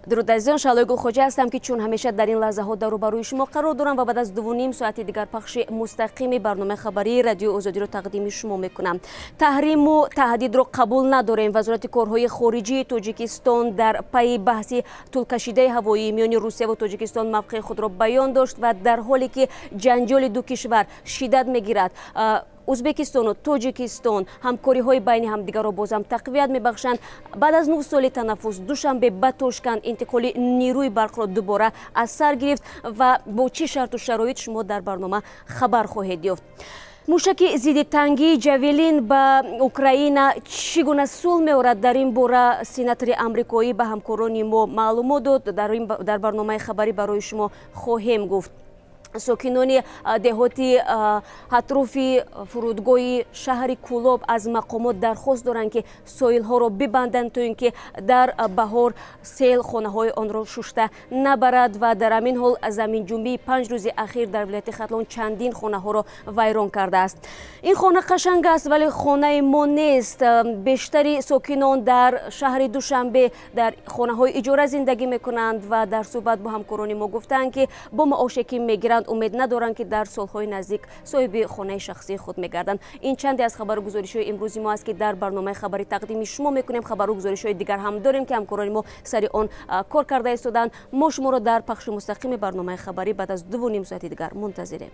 Дуруд, азизон! Шаҳлои Гулхоҷа ҳастам, ки чун ҳамеша дар ин лаҳзаҳо дар рӯбарӯи шумо қарор дорам ва баъд аз 2:30 соати дигар пахши мустақими барномаи хабарии Радиои Озодиро тақдими шумо мекунам. Таҳриму таҳдидро қабул надорем. Вазорати корҳои хориҷии Тоҷикистон дар пайи баҳси тӯлкашидаи ҳавоӣ миёни Русия ва Тоҷикистон мавқеи худро баён дошт ва дар ҳоле ки ҷанҷоли ду кишвар шиддат мегирад, Ӯзбекистону Тоҷикистон ҳамкориҳои байни ҳамдигарро бозам тақвият мебахшанд. Баъд аз 9 соли танаффус Душанбе ба Тошканд интиқоли нерӯи барқро дубора аз сар гирифт ва бо чӣ шарту шароит, шумо дар барнома хабар хоҳед ёфт. Мушаки зидди тангии Ҷавелин ба Украина чӣ гуна сулҳ меорад? Дар ин бора сенатори амрикоӣ ба ҳамкорони мо маълумот дод. Дар барномаи хабарӣ барои шумо хоҳем гуфт. Сокинони деҳоти атрофи фурудгоҳи шаҳри Кӯлоб аз мақомот дархост доранд, ки соҳилҳоро бибанданд, то ин ки дар баҳор сел хонаҳои онро шушта набарад. Ва дар ҳамин ҳол заминҷунбии 5 рӯзи ахир дар вилояти Хатлон чандин хонаҳоро вайрон кардааст. Ин хона қашанг аст, вале хонаи мо нест. Бештари сокинон дар шаҳри Душанбе дар хонаҳои иҷора зиндагӣ мекунанд ва дар суҳбат бо ҳамкорони мо гуфтаанд, ки бо маоше ки мегиранд, умед надоранд, ки дар солҳои наздик соҳиби хонаи шахсии худ мегарданд. Ин чанде аз хабару гузоришҳои имрӯзи мо аст, ки дар барномаи хабарӣ тақдими шумо мекунем. Хабару гузоришҳои дигар ҳам дорем, ки ҳамкорони мо сари он кор карда истоданд. Мо шуморо дар пахши мустақими барномаи хабарӣ баъд аз 2:30 соати дигар мунтазирем.